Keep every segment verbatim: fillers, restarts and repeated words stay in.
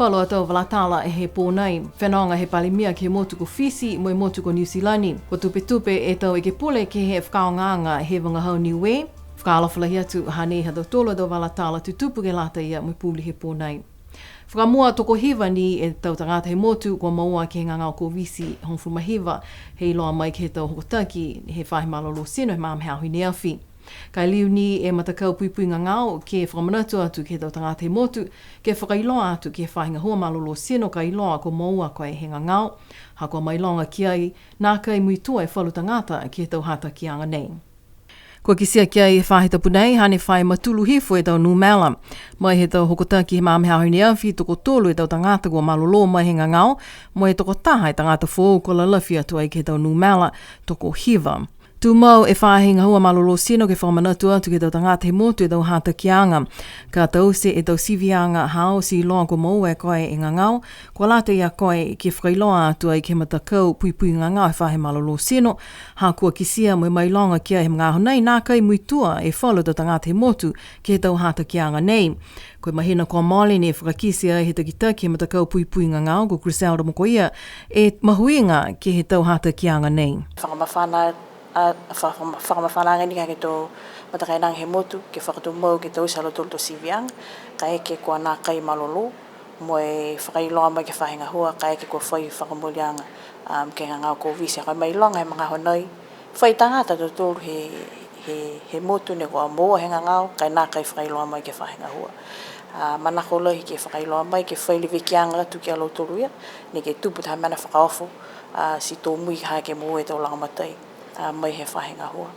Falu a tau vala tala he pō nei. Fenoga he Palemia ke he motu ko Fisi mo e motu ko Niu Silani. Kua tupetupe e tau ekepule ke he fakaaogaaga he vagahau Niue. Fakaalofa lahi atu, hanei ha tautolu a tau vala tala tutupu ke lata ia mo e puli he pō nei. Fakamua, tokohiva ni e tau tagata he motu kua moua ke he gagao Koviti hogofulu ma hiva, he iloa mai ke he tau hokotaki he faahi malolō tino he magaaho he aho i ne afi. Ka e liu ni e matakau puipui gagao ke fakamanatu atu ke he tau tagata he motu, ke fakailoa atu ke he faahi gahua malolō tino ka iloa kua moua ko e he gagao, ha kua mailoga ki ai, nākai muitua e falu tagata ke he tau hatakiaga nei. Kua kitia ki ai he faahi tapu nei, hane fai matulu hifo e tau numela. Mai he tau hokotaki he magaaho he aho i ne afi, tokotolu e tau tagata kua malolō mai he gagao, mo e tokotaha e tagata foou kua lalafi atu ai ke he tau numela, tokohiva. Tumau e faahi gahua malolō tino ke fakamanatu atu ke he tau tagata he motu e tau hatakiaga. Ka taute e tau siviaga haau ti iloa kua moua e koe e gagao, kua lata ia koe ke fakailoa atu ai ke he matakau puipui gagao he faahi malolō tino, ha kua kitia mo e mailoga ki ai he magaaho nei, nākai muitua e falu tau tagata he motu ke he tau hatakiaga nei. Ko e mahina kua mole ne fakakite ai he takitaki he matakau puipui gagao ko Griselda Mokoia e mahuiga ke he tau hatakiaga nei. Fakamafana, a, fa-, fa-, fakamafanaga ni ke he tau matakainaga he motu, ke fakatumau ke taute ha lautolu tau siviaga, kaeke kua nākai malolō, mo e fakailoa mai ke he faahi gahua, kaeke kua fai fakamooliaga, um, ke he gagao Koviti. Ka e mailoga he magaaho nei, fai tagata tautolu he, he, he motu ne kua moua he gagao, ka e nākai fakailoa mai ke he faahi gahua. A, manako lahi ke fakailoa mai, ke fai levekiaga atu ki a lautolu ia, neke tupu taha mena fakaofo, a, ti tō mui ha ke moua e tau lagomatai, a, mai he faahi gahua.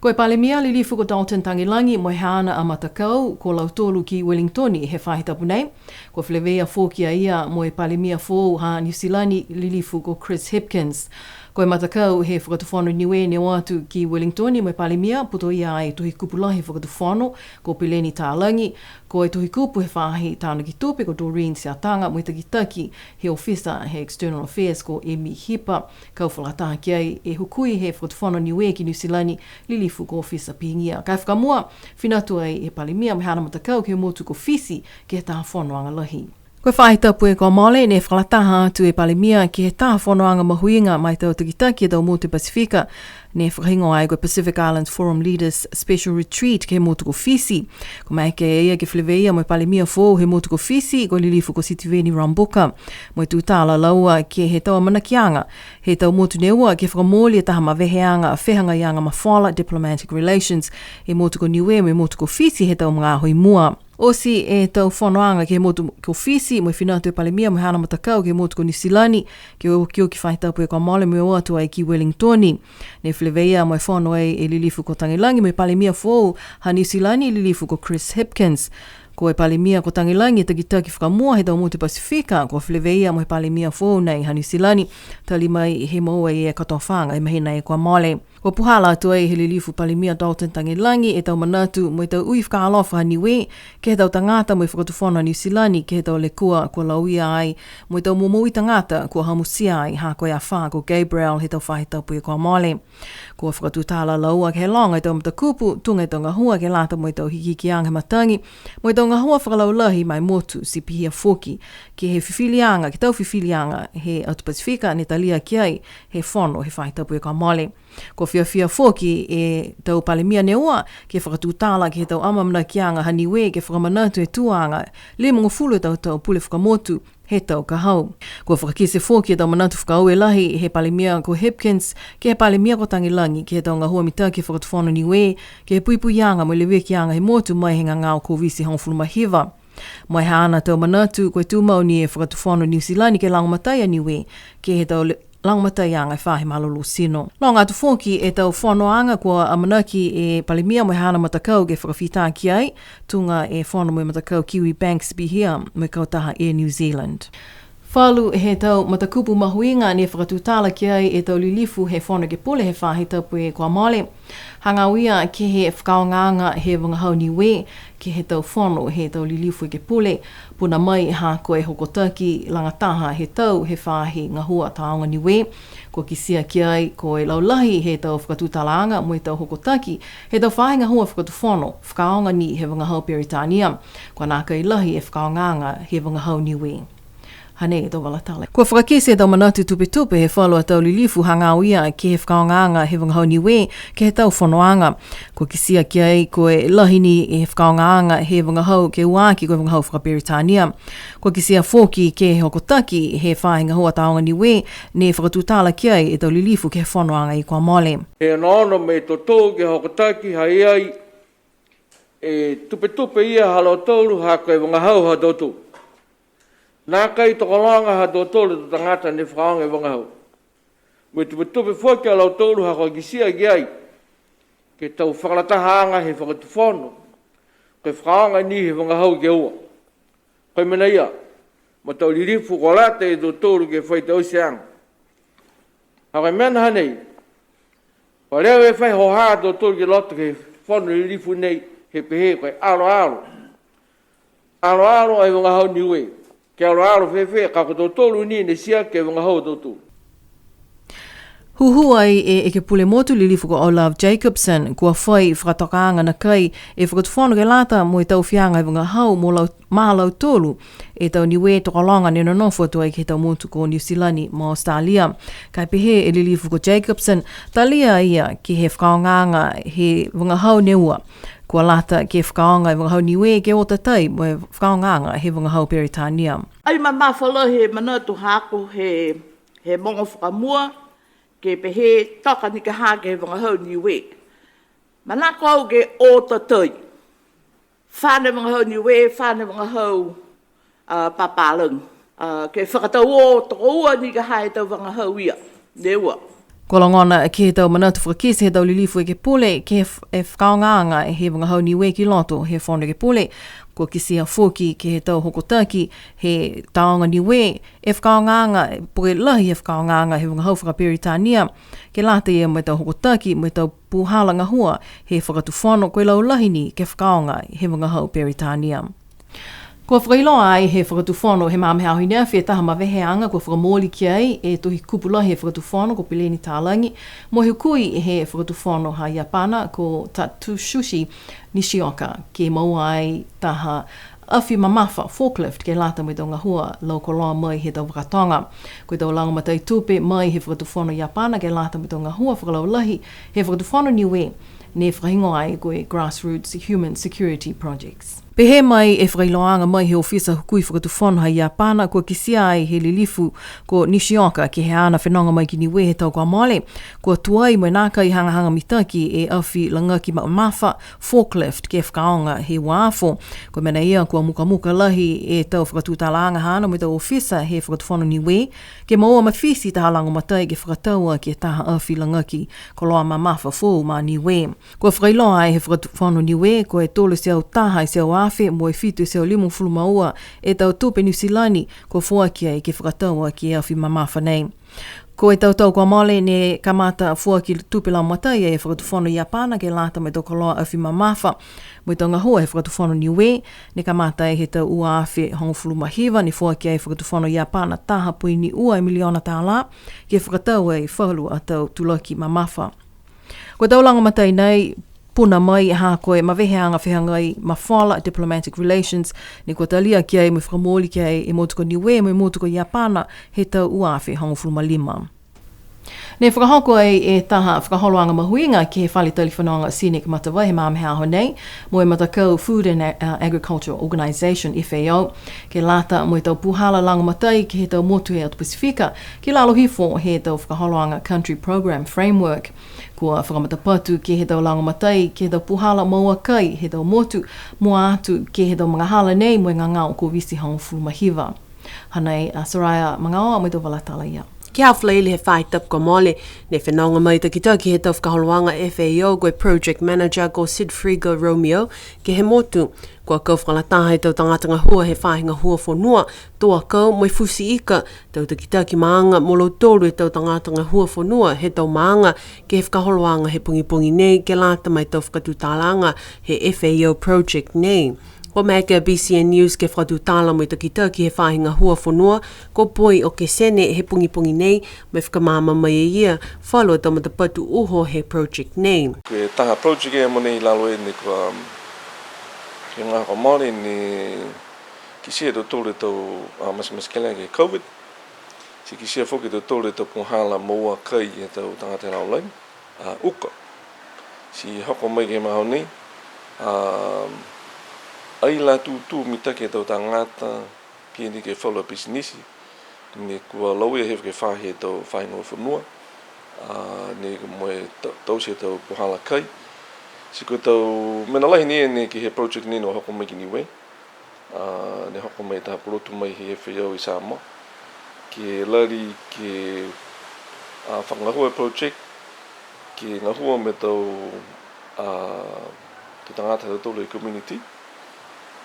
Ko e Palemia lilifu ko Dalton Tagelagi mo e haana a matakau, ko lautolu ki Wellington he faahi tapu nei. Kua feleveia foki a ia mo e Palemia foou ha Niu Silani, lilifu ko Chris Hipkins. Ko e matakau he Fakatufono Niue ne o atu ki Wellington mo e Palemia, putoia ai e Tohi Kupu Lahi Fakatufono ko Peleni Talagi, ko e Tohi Kupu he Faahi Tanaki Tupe ko Doreen Siataga, mo e takitaki he ofisa he External Affairs ko Emi Hipa. Kau fakalataha ki ai e hukui he Fakatufono Niue ki Niu Silani, lilifu ko Ofisa Pihigia. Ka e fakamua, fina atu ai e Palemia mo e haana matakau ke he motu ko Fisi ke he taha fonoaga lahi. Ko e faahi tapu kua mole ne fakalataha atu e Palemia ke he taha fonoaga mahuiga ma e tau takitaki he tau motu Pasifika, ne fakahigoa ai ko e Pacific Islands Forum Leaders Special Retreat ke he motu ko Fisi. Kua maeke e ia ke feleveia mo e Palemia foou he motu ko Fisi, ko e lilifu ko Sitiveni Rabuka. Mo e tutala a laua ke he tau amanakiaga he tau motu ne ua ke fakamooli e taha maveheaga fehagaiaga mafola, diplomatic relations, e motu ko Niue mo e motu ko Fisi he tau magaaho i mua. Oti e tau fonoaga ke he motu ko Fisi mo e fina atu e Palemia mo e haana matakau ke he motu ko Niu Silani, ke okioki faahi tapu kua mole mo e o atu ai ki Wellington. Ne feleveia mo e fono ai e lilifu ko Tagelagi mo e Palemia foou ha Niu Silani, lilifu ko Chris Hipkins. Ko e Palemia ko Tagelagi e takitaki fakamua he tau motu Pasifika kua feleveia mo e Palemia foou nei ha Niu Silani, tali mai he moua e ia e kotofaaga he mahina kua mole. Kua puhala atu ai he lilifu Palemia Dalton Tagelagi e tau manatu mo e tau ui fakaalofa ha Niue ke he tau tagata mo e Fakatufono a Niu Silani ke he tau lekua kua lauia ai mo e tau momoui tagata kua hamutia ai ha ko e afā ko Gabriel he tau faahi tapu kua mole. Kua fakatutala a laua ke he loga e tau matakupu, tuga e tau gahua ke lata mo e tau hikihikiaga he matagi, mo e tau gahua fakalaulahi ma e motu, ti pihia foki ke he fifiliaga, ke he tau fifiliaga he atu Pasifika ne talia ki ai he fono he faahi tapu kua mole. Kua fiafia foki e tau Palemia ne ua ke fakatutala ke he tau amaamanakiaga ha Niue ke fakamanatu e tuaga limagofulu e tau tau pule fakamotu he tau ka hau. Kua fakakite foki e tau manatu fakaaue lahi he Palemia ko Hipkins ke he Palemia ko Tagelagi ke he tau gahua mitaki he Fakatufono Niue, ke he puipuiaga mo e levekiaga he motu mai he gagao Koviti hogofulu ma hiva. Mo e haana tau manatu, ko e tumau ni e Fakatufono Niu Silani ke lagomatai a Niue ke he tau le-, lagomataiaga he faahi malolō tino. Loga atu foki e tau fonoaga kua amanaki e Palemia mo e haana matakau ke fakafita ki ai, tuga e fono mo e matakau Kiwibank ti pihia mo e kautaha Air New Zealand. Falu he tau matakupu mahuiga ne fakatutala ki ai e tau lilifu he Fono Ekepule he faahi tapu kua mole. Hagaao ia ke he fakaaogaaga he vagahau Niue, ke he tau fono he tau lilifu Ekepule. Puna mai ha ko e hokotaki lagataha he tau he faahi gahua Tāoga Niue. Kua kitia ki ai ko e laulahi he tau fakatutalaaga mo e tau hokotaki he tau faahi gahua fakatufono, fakaaoga ni he vagahau Peritania. Kua nākai lahi e fakaaogaaga he vagahau Niue. Hanei e tau vala tala. Kua fakakite e tau manatu tupetupe he falu a tau lilifu hagaao ia ke he fakaaogaaga he vagahau Niue ke he tau fonoaga. Kua kitia ki ai ko e lahi ni e fakaaogaaga he vagahau ke ua aki ko e vagahau fakaperitania. Kua kitia foki ke he hokotaki he faahi gahua Tāoga Niue ne fakatutala ki ai e tau lilifu ke he fonoaga i kua mole. He onoono mo e totou ke hokotaki ha i ai e tupetupe ia ha lautolu ha ko e vagahau ha tautolu. Nākai tokologa ha tautolu e tau tagata ne fakaaoga e vagahau. Mo e tupetupe foki a lautolu ha kua kitia ki ai ke he tau fakalatahaaga he fakatufono, ko e fakaaoga ni he vagahau ke ua. Ko e mena ia, mo e tau lilifu kua lata e tautolu ke fai tauteaga. Ha ko e mena hanei, kua leva e fai hoha a tautolu ki loto ke he fono lilifu nei, he pehē ko e aloalo. Aloalo ai vagahau Niue, ke aloalo fēfē, ka ko tautolu ni ne tiaki e vagahau a tautolu. Hūhū ai e Ekepule Motu Lilifu ko O'Love Jacobsen, kua fai fakatokaaga nākai e fakatufono ke lata mo e tau fiaga e vagahau mo lau, ma lautolu e tau Niue tokologa ne nonofo atu ai ke he tau motu ko Niu Silani mo Australia. Ka e pehē e Lilifu ko Jacobsen, talia ia ke he fakaaogaaga he vagahau ne ua. Kua lata ke fakaaoga e vagahau Niue ke o tatai mo e fakaaogaaga he vagahau Peritania. Ai mamafa lahi e manatu haaku he, he mogo fakamua, ke pehē toka ni ka ha ke he vagahau Niue. Manako au ke o tatai. Fā ne vagahau Niue, fā ne vagahau, a, papālagi. A, ke fakatau o tokoua ni ka ha e tau vagahau ia, ne ua. Kua logona ke he tau manatu fakakite he tau lilifu Ekepule, ke he f-, e fakaaogaaga he vagahau Niue ki loto he Fono Ekepule. Kua kitia foki ke he tau hokotaki he Tāoga Niue, e fakaaogaaga, po ke lahi e fakaaogaaga he vagahau fakaperitania, ke lata ia mo e tau hokotaki, mo e tau puhala gahua he fakatufono, ko e laulahi ni ke fakaaoga he vagahau Peritania. Kua fakailoa ai he fakatufono he magaaho i ne afi e taha maveheaga kua fakamooli ki ai e tohi kupu lahi he fakatufono ko Peleni Talagi, mo e hukui he fakatufono ha Iapana ko Tatsushi Nishioka, ke moua ai taha afi mamafa, forklift, ke lata mo e tau gahua lau koloa mai he tau vakatoga. Ko e tau lagomatai tupe mai he fakatufono Iapana ke lata mo e tau gahua fakalaulahi he fakatufono Niue, ne fakahigoa ai ko e Grassroots Human Security Projects. Pehē mai e fakailoaaga mai he ofisa hukui fakatufono ha Iapana, kua kitia ai he lilifu ko Nishioka ke he haana fenoga mai ki Niue he tau kua mole, kua tuai mo e nākai hagahaga mitaki e afi lagaki mamafa, forklift, ke fakaaoga he uafo. Ko e mena ia kua mukamuka lahi e tau fakatutalaaga haana mo e tau ofisa he fakatufono Niue, ke moua mafiti taha lagomatai ke fakatau aki e taha afi lagaki koloa mamafa foou ma Niue. Kua fakailoa ai he fakatufono Niue, ko e tolu e teau taha e teau afe mo e fitu e teau limagofulu ma ua e tau tupe Niu Silani, kua foaki ai ke fakatau aki e afi mamafa nei. Ko e tau tau kua mole ne kamata foaki tupe lagomatai e fakatufono Iapana ke lata mo e tau koloa afi mamafa. Mo e tau gahua he fakatufono Niue, ne kamata ai he tau ua afe hogofulu ma hiva, ne foaki ai e fakatufono Iapana taha poini ua e miliona tālā, ke fakatau ai falu a tau tulaki mamafa. Ko e tau lagomatai nei, puna mai ha ko e maveheaga fehagai mafola, diplomatic relations, ne kua talia ki ai mo e fakamooli ki ai e motu ko Niue mo e motu ko Iapana he tau ua afe hogofulu ma lima. Ne fakahoko ai e taha fakaholoaga mahuiga ke he fale tali fenoga Scenic Matavai he magaaho nei, mo e matakau Food and, uh, Agriculture Organisation, F A O, ke lata mo e tau puhala lagomatai ke he tau motu he atu Pasifika, ki lalo hifo he tau fakaholoaga Country Programme Framework. Kua fakamatapatu ke he tau lagomatai ke he tau puhala moua kai he tau motu, mua atu ke he tau magahala nei mo e gagao Koviti hogofulu ma hiva. Hanei a Soraya Magaoa mo e tau vala tala ia. Ke he Falaile he faahi tapu kua mole, ne fenoga mai e takitaki he tau fakaholoaga F A O ko e Project Manager ko Sidfrigo Romeo, ke he motu. Kua kau fakalataha e tau tagata gahua he faahi gahua fonua, tō akau mo e futi ika, tau takitaki maaga mo lautolu e tau tagata gahua fonua he tau maaga, ke he fakaholoaga he pogipogi nei, ke lata mo e tau fakatutalaaga he F A O project nei. Kua maeke a B C N News ke fakatutala mo e takitaki he faahi gahua fonua, ko Poi Okesene he pogipogi nei, mo e fakamaama mai e ia, falu a tau matapatu uho he project nei. Ko e taha project e mogonei i lalo e ne kua, um, ke he aho kua mole ne kitia e tautolu e tau, a, matematekelea ke he COVID. Ti kitia foki e tautolu e tau puhala moua kai he tau tagata he lalolagi, a, uka. Ti hoko mai ke he magaaho nei, a, ai la tūtū mitaki e tau tagata, pihia ni ke he falu a pisinisi, ne kua lauia hifo ke he faahi he tau faahi gahua fonua, a, ne mo e ta-, taute e tau puhala kai. Ti ko e tau mena lahi ni ne ke he project nei ne hoko mai ki Niue, a, ne hoko mai taha pulotu mai he F A O i Samoa, ke lali ke, a, fakagahua e project, ke gahua mo e tau, a, tau tagata ha tautolu he community,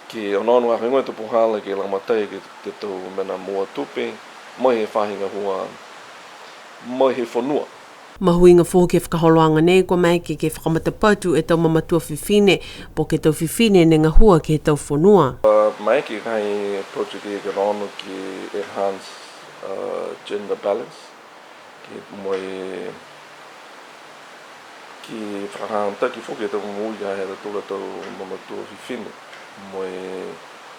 ke onoono aki e tau puhala ke lagomatai ke, ke he tau mena moua tupe, mai he faahi gahua, mai he fonua. Mahuiga foki e fakaholoaga nei, kua maeke ke fakamatapatu e tau mamatua fifine, po ke tau fifine ne gahua ke he tau fonua. A, maeke ke he project ke onoono ke enhance, a, gender balance. Ke mo e, ke fakahagataki foki e tau moui ha tautolu a tau mamatua fifine. Mo e,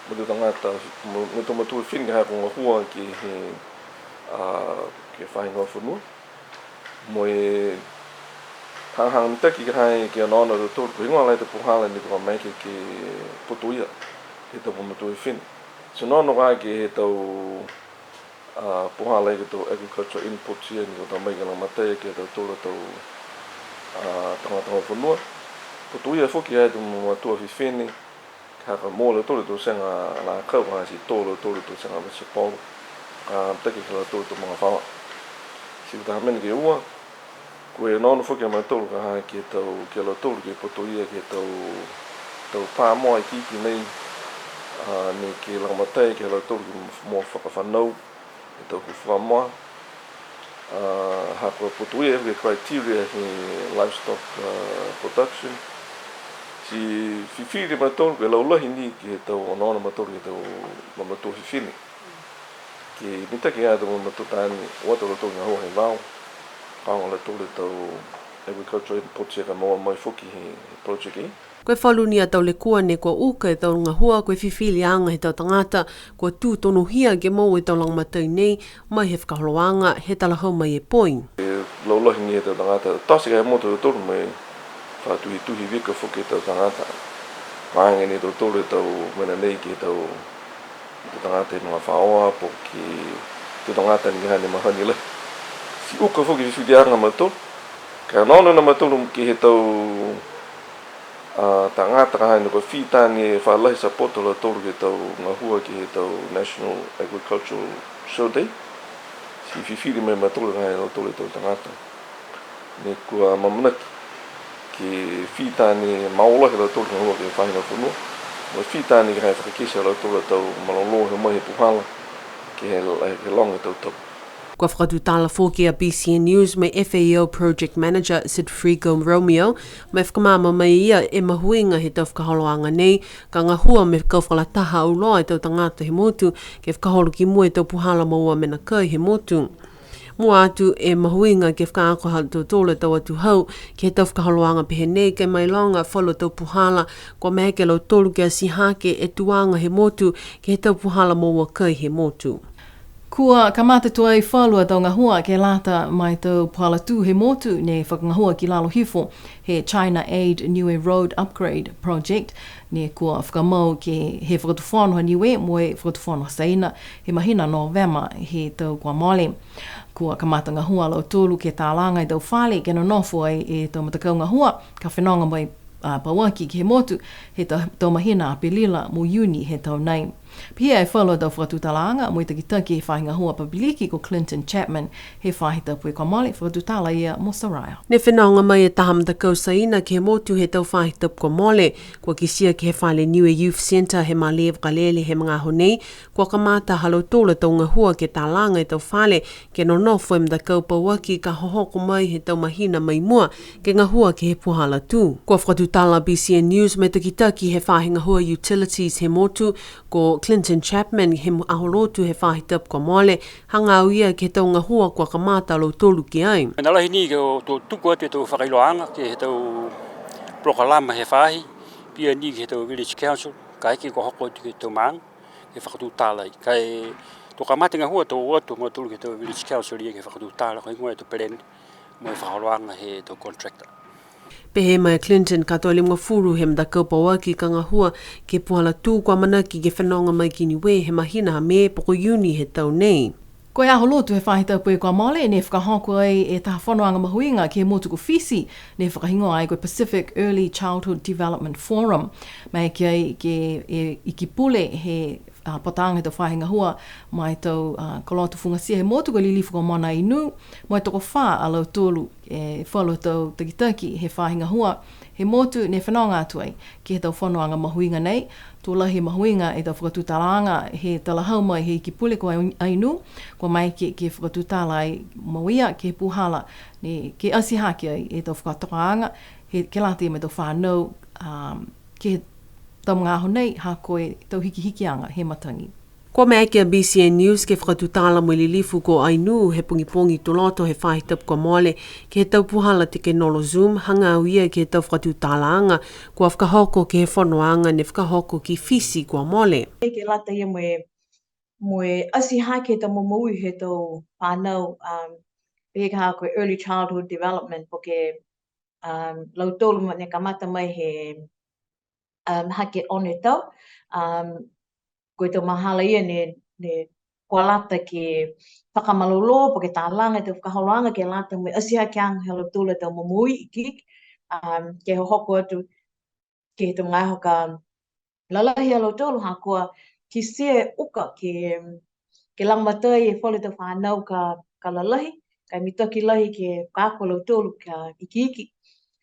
mo e tau tagata, mo, mo e tau matua fifine ha kua gahua ke he, a, ke he faahi gahua fonua. Mo e hagahaga mitaki ke he, ke onoono a tautolu, ko e heigoa la e tau puhala ne kua maeke ke putoia e tau mamatua fifine. Ti onoono ke he tau a, puhala ke he tau agricultural inputs ia ne kua tau mai ke lagomatai ke he tautolu a tau, a, tagata fonua. Putoia foki e tau mamatua fifine, ka ha kua moua e lautolu e tau tega lakau, ka ha ti tō e lautolu e tau tega vegetable, ka mitaki ke he lautolu e tau magafaoa. Ti ko e taha mena ke ua, ko e onoono foki a mautolu ka ha ke he tau, ke he lautolu ke putoia ke he tau, tau pā moa ikiiki nei, a, ne ke lagomatai ke he lautolu ke mo fakafanau e tau hūfanga moa, a, ha kua putoia e criteria he livestock, a, production. Ti fifili a mautolu, ko e laulahi ni ke he tau onoono a mautolu ke he tau mamatua fifine. Ke mitaki e tau mamatua taane, o atu a lautolu gahua he vao, pau a lautolu e tau agricultural inputs ia ka moua mai foki he project ia. Ko e falu ni a tau lekua ne kua uka e tau gahua, ko e fifiliaga he tau tagata kua tū tonuhia ke moua e tau lagomatai nei, mai he fakaholoaga he talahau mai e Poi. E laulahi ni he tau tagata, tote ke he motu a tautolu mo e fakatuhituhi viko foki e tau tagata. Maaga ni a tautolu e tau mena nei ke he tau, tau tagata he magafaoa, po ke tau tagata ni ha ne mahani lahi. Ti uka foki e fifiliaga a mautolu. Ka onoono a mautolu ke he tau a, tagata ka ha ne kua fita ni e fa lahi support a lautolu ke he tau gahua ke he tau National Agricultural Show Day. Ti fifili mai a mautolu ka ha e lautolu e tau tagata ne kua amaamanaki ke fita ni mau lahi a lautolu gahua ke he faahi gahua fonua. Mo e fita ni ka ha e fakakite a lautolu a tau malolō he o mai he puhala ke he, he loga e tau tau. Kua fakatutala foki a B C N News mo e F A O Project Manager Sidfrigo Romeo, mo e fakamaama mai e ia e mahuiga he tau fakaholoaga nei, ka gahua mo e kau fakalataha auloa e tau tagata he motu, ke fakaholo ki mua e tau puhala moua mena kai he motu. Mua atu e mahuiga ke fakaako ha tautolu a tau atuhau, ke he tau fakaholoaga pehē nei, ke mailoga falu a tau puhala, kua maeke a lautolu ke ati hake e tuaga he motu, ke he tau puhala moua kai he motu. Kua kamata tuai falu a tau gahua ke lata mo e tau puhala tū he motu ne fakagahua ki lalo hifo he China Aid Niue Road Upgrade Project, ne kua fakamau ke he Fakatufono ha Niue mo e Fakatufono ha Saina he mahina Novema he tau kua mole. Kua kamata gahua a lautolu ke talaga e tau fale ke nonofo ai e tau matakau gahua, ka fenoga mai a, pauaki ke he motu, he tau, tau mahina Apelila mo Iuni he tau nei. Pihia e falu a tau fakatutalaaga mo e takitaki he faahi gahua papiliki ko Clinton Chapman he faahi tapu kua mole, fakatutala ia mo Soraya. Ne fenoga mai e taha matakau Saina ke he motu he tau faahi tapu kua mole, kua kitia ke he fale Niue Youth Centre he malē vakalele he magaaho nei, kua kamata ha lautolu a tau gahua ke talaga e tau fale, ke nonofo e matakau pauaki ka hohoko mai he tau mahina mai mua, ke gahua ke he puhala tū. Kua fakatutala B C N News mo e takitaki he faahi gahua utilities he motu, ko Clinton Chapman he mu-, aho Lotu he faahi tapu kua mole, hagaao ia ke he tau gahua kua kamata a lautolu ki ai. Mena lahi ni ke o to tuku atu e tau fakailoaaga ke he tau polokalama he faahi, pihia ni ke he tau village council, kaeke kua hoko atu ke he tau maaga, ke fakatutala ai. Ka e to kamata e gahua to o atu mo lautolu ke he tau village council ia ke fakatutala, ko e heigoa e tau peleni mo e fakaholoaga he tau contractor. Pehē mai a Clinton, katoa e limagofulu he matakau pauaki ka gahua ke he puhala tū kua amanaki ke fenoga mai ki Niue he mahina ha Me po ko Iuni he tau nei. Ko e aho Lotu he faahi tapu kua mole, ne fakahoko ai e taha fonoaga mahuiga ke he motu ko Fisi, ne fakahigoa ai ko e Pacific Early Childhood Development Forum. Maeke ai ke he Iki Pule he, a, Potaaga he tau Faahi Gahua ma e tau, a, Koloa Tufugatia he motu, ko e Lilifu ko Mona Inu, mo e tokofā a lautolu, e falu tau takitaki he faahi gahua he motu ne fenoga atu ai ke he tau fonoaga mahuiga nei. To lahi e mahuiga e tau fakatutalaaga he talahau mai he Iki Pule ko Ai-, Ainu, kua maeke ke fakatutala ai mo ia ke he puhala ne ke ati hake ai e tau fakatokaaga he, ke lata ia mo e tau fanau, um, ke he tau magaaho nei, ha ko e tau hikihikiaga he matagi. Kua maeke a B C N News ke fakatutala mo e Lilifu ko Ainu he pogipogi Tuloto he faahi tapu kua mole, ke he tau puhala tekenolosi, hagaao ia ke he tau fakatutalaaga kua fakahoko ke he fonoaga ne fakahoko ki Fisi kua mole. Ke lata ia mo e, mo e ati hake e tau momoui he tau fanau, um, pehē ha ko e early childhood development, po ke, um, lautolu ma-, ne kamata mai he, um, hake ono e tau, um, ko e tau mahala ia ne, ne kua lata ke fakamalolō, po ke talaga e tau fakaholoaga ke lata mo e ati hakeaga ha lautolu a tau momoui ikiiki, um, ke hohoko atu ke he tau magaaho ka lalahi a lautolu, ha kua kitia e uka ke, ke lagomatai e falu tau fanau ka, ka lalahi, ka e mitaki lahi ke fakaako a lautolu ka ikiiki.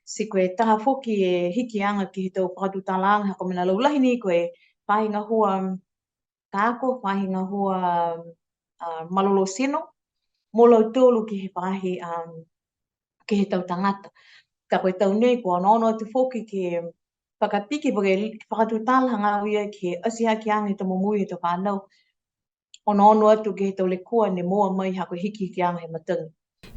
Ti ko e taha foki e hikiaga ke he tau fakatutalaaga, ha ko e mena laulahi ni ko e faahi gahua fakaako, faahi gahua, a, malolō tino, mo lautolu ke he faahi, um, ke he tau tagata. Ka ko e tau nei, kua onoono atu foki ke fakapiki, po ke fakatutala hagaao ia ke he ati hakeaga he tau momoui he tau fanau. Onoono atu ke he tau lekua ne moua mai ha ko e hikihikiaga he matagi.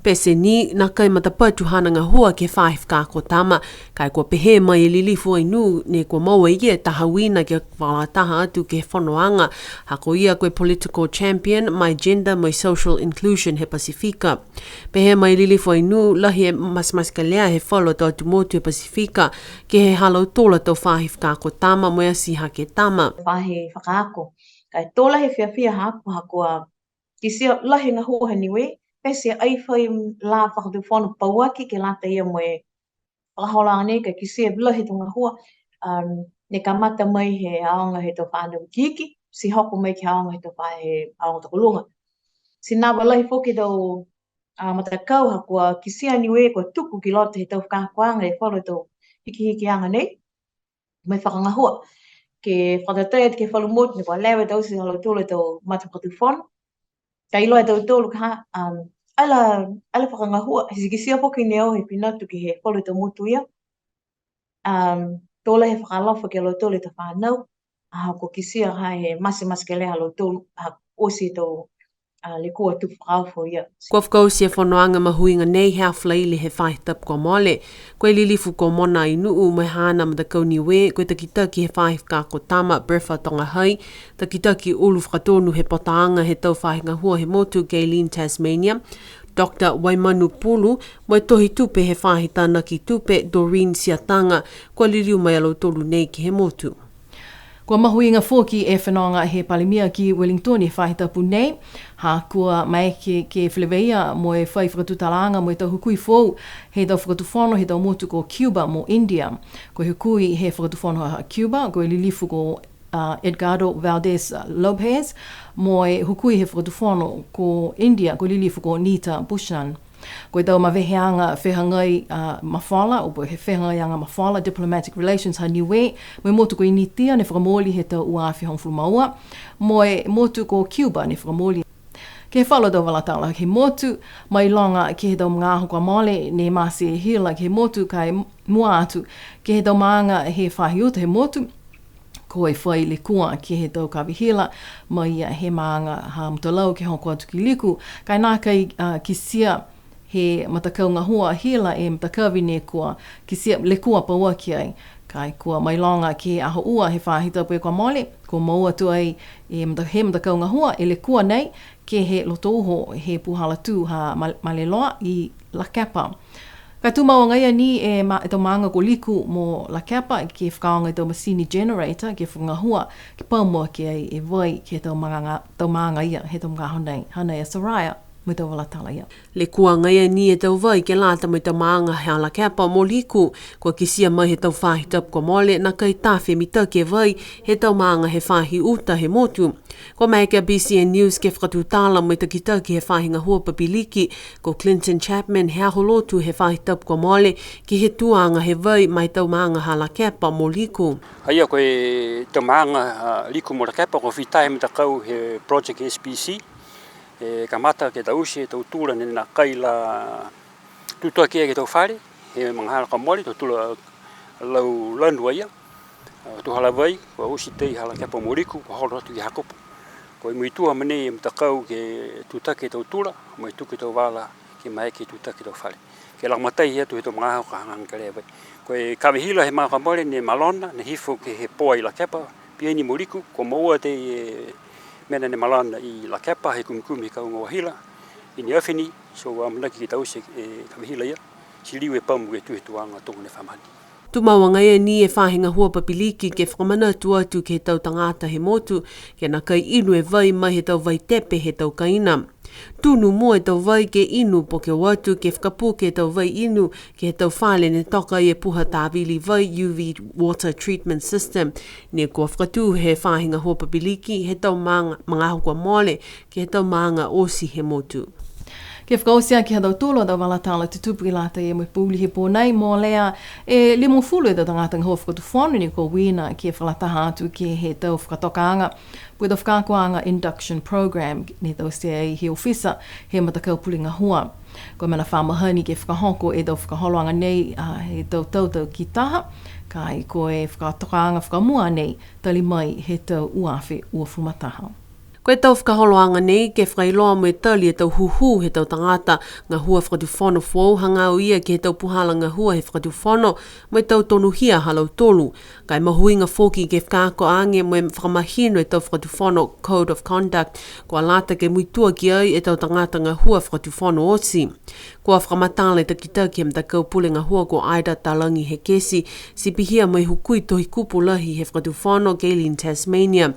Pete ni, nākai matapatu haana gahua ke he faahi fakaako tama, ka e kua pehē mai e Lilifu Ainu, ne kua moua e ia e taha uiina ke fakalataha atu ke he fonoaga, ha ko ia ko e political champion ma e gender mo e social inclusion he Pasifika. Pehē mai e Lilifu Ainu, lahi e matematekelea he falu a tau atu motu he Pasifika, ke he ha lautolu a tau faahi fakaako tama mo e ati hake tama. Faahi fakaako. Ka e to lahi e fiafia haaku, ha kua kitia lahi e gahua ha Niue, pete ai fai lā fakatufono pauaki ke lata ia mo e fakaholoaga nei, ka kitia lahi e tau gahua, um, ne kamata mai he aoga he tau fanau ikiiki, ti hoko mai ke he aoga he tau fa-, he aoga tokoluga. Ti nava lahi foki e tau, a, matakau ha kua kitia Niue kua tuku ki loto he tau fakaakoaga e falu tau hikihikiaga nei. Mo e fakagahua. Ke fakatatai atu ke he falu motu, ne kua leva e tau oti ha lautolu e tau matafakatufono. Ka iloa e tautolu ka, um, ai la, ai la fakagahua, he ti kitia foki ne au he fina atu ke he falu tau motu ia. Um, to lahi e fakaalofa ki a lautolu e tau fanau, a, kua kitia ha he matematekelea ha lautolu, a, oti e tau a, lekua tupu fakaofo ia. Kua fakaoti e fonoaga mahuiga nei he aho Falaile he faahi tapu kua mole. Ko e Lilifu ko Mona Ainuu mo e haana matakau Niue, ko e takitaki he faahi fakaako tama Bertha Togahai, takitaki ulu fakatonu he potaaga he tau faahi gahua he motu Gaylene Tasmania, Doctor Waimanu Pulu, mo e tohi tupe he faahi tanaki tupe Doreen Siataga, kua liliu mai a lautolu nei ke he motu. Kua mahuiga foki e fenoga he Palemia ki Wellington he faahi tapu nei, ha kua maeke ke feleveia mo e fai fakatutalaaga mo e tau hukui foou he tau fakatufono he tau motu ko Cuba mo India. Ko e hukui he fakatufono ha Cuba, ko e Lilifu ko a Edgardo Valdez Lopez, mo e hukui he fakatufono ko India, ko e lilifu ko Nita Bhushan. Ko e tau maveheaga fehagai, a, mafola, po ke fehagaiaga mafola, diplomatic relations ha Niue, mo e motu ko Initia ne fakamooli he tau ua afe hogofulu ma ua, mo e motu ko Cuba ne fakamooli. Ke he falu tau vala tala he motu, mailoga ke he tau magaaho kua mole, ne mate e hila ke he motu ka e mua atu ke he tau maaga he faahi uta he motu, ko e fai lekua ke he tau kavehila, mai ia he maaga ha Mutalau ke hoko atu ki Liku, ka e nākai, a, kitia he matakau gahua hila e matakavi ne kua kitia lekua pauaki ai. Ka e kua mailoga ke he aho ua he faahi tapu kua mole, kua moua atu ai e mata-, he matakau gahua e lekua nei ke he loto uho he puhala tū ha Ma-, Maleloa i Lakepa. Ka tumau agaia ni e ma-, e tau maaga ko Liku mo Lakepa ke fakaaoga e tau masini generator ke fakagahua, ke pau mua ki ai e vai ke he tau maaga, tau maaga ia he tau magaaho nei. Hanei a Soraya mo e tau vala tala ia. Lekua agaia ni e tau vai ke lata mo e tau maaga ha Lakepa mo Liku, kua kitia mai he tau faahi tapu kua mole, nākai tafe mitaki e vai he tau maaga he faahi uta he motu. Kua maeke a B C N News ke fakatutala mo e takitaki he faahi gahua papiliki, ko Clinton Chapman, he aho lotu he faahi tapu kua mole, ke he tuaga he vai ma e tau maaga ha Lakepa mo Liku. Haia ko e tau maaga, a, Liku mo Lakepa, kua fita he matakau he project S P C, e kamata ke taute e tau tula ne nākai la tutaki ke he tau fale, he magahala kua mole, tau tula lau lanu a ia, a, tau hala vai, kua oti tei ha Lakepa mo Liku, kua holo atu ke he Hakupu. Ko e muitua mai nei e matakau ke tutaki e tau tula, mo e tuku e tau vala, ke maeke ke tutaki e tau fale. Ke lagomatai atu he tau magaaho ka hagahaga kelea e vai. Ko e kavehila he magaaho kua mole ne malona, ne hifo ke he poa i Lakepa, pihia ni mo Liku, kua moua tei e mena ne malona i Lakepa, he kumikumi he kau gahua hila, i ne afi ni, so amanaki ke taute e kavehila ia, ti liu e pamu ke tū he tuaga tuga ne fa mahani. Tumau agaia ni e faahi gahua papiliki ke fakamanatu atu ke he tau tagata he motu, ke nākai inu e vai mai he tau vai tepe he tau kaina. Tunu mua e tau vai ke inu po ke o atu ke fakapuke e tau vai inu ke he tau fale ne toka ai e puha tāvili vai U V water treatment system, ne kua fakatū he faahi gahua papiliki he tau maaga, magaaho kua mole, ke he tau maaga oti he motu. Ke fakaoti aki ha tautolu a tau vala tala tutupu ke lata ia mo e pouli he pō nei, molea e limagofulu e tau tagata gahua fakatufono ne kua uiina ke fakalataha atu ke he tau fakatokaaga, po ke tau fakaakoaga induction program, ne taute ai he ofisa he matakau pule gahua. Ko e mena fa mahani ke fakahoko e tau fakaholoaga nei, a, he tau tau tau ki taha, ka e ko e fakatokaaga fakamua nei, tali mai he tau ua afe uafulu ma taha. Ko e tau fakaholoaga nei ke fakailoa mo e tali e tau hūhū he tau tagata gahua fakatufono foou hagaao ia ke he tau puhala gahua he fakatufono mo e tau tonuhia ha lautolu. Ka e mahuiga foki ke fakaako age mo e fakamahino e tau fakatufono Code of Conduct, kua lata ke muitua ki ai e tau tagata gahua fakatufono oti. Kua fakamatala e takitaki he matakau pule gahua ko Ida Talagi Hekesi, ti pihia mo e hukui tohi kupu lahi he fakatufono Gaylene Tasmania.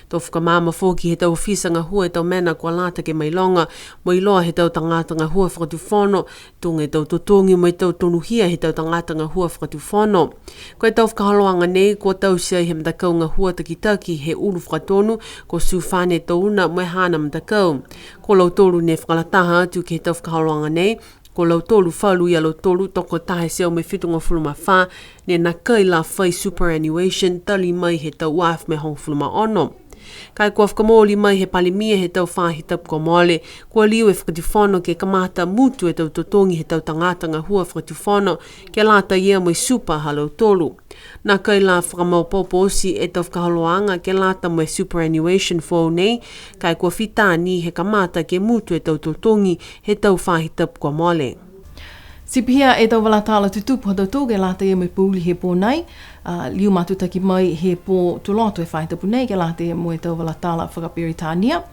To fakamaama foki he tau ofisa gahua e tau mena kua lata ke mailoga mo e iloa he tau tagata gahua fakatufono, tuga e tau totogi mo e tau tonuhia he tau tagata gahua fakatufono. Ko e tau fakaholoaga nei, kua taute ai he matakau gahua takitaki he ulu fakatonu, ko Sufane Touna mo e haana matakau. Ko lautolu ne fakalataha atu ke he tau fakaholoaga nei, ko lautolu falu ia lautolu tokotaha e teau mo e fitugofulu ma fā, ne nākai la fai superannuation tali mai he tau ua afe mo e hogofulu ma ono. Ka e kua fakamooli mai he Palemia he tau faahi tapu kua mole, kua liu e fakatufono ke kamata mutu e tau totogi he tau tagata gahua fakatufono, ke lata ia mo e super ha lautolu. Nākai la fakamaopoopo oti e tau fakaholoaga ke lata mo e superannuation foou nei, ka e kua fita ni he kamata ke mutu e tau totogi he tau faahi tapu kua mole. Ti pihia e tau vala tala tutupu ha tautolu ke lata ia mo e pouli he pō nei, a, liu matutaki mai he pō Tuloto he faahi tapu nei ke lata ia mo e tau vala tala fakaperitania,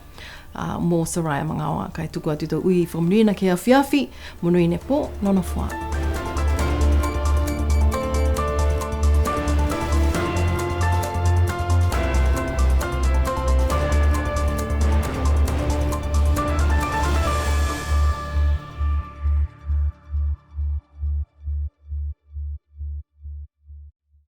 a, mo Soraya Magaoa, ka e tuku atu e tau ui fakamonuina ke he afiafi, monuina e pō, nonofo ā.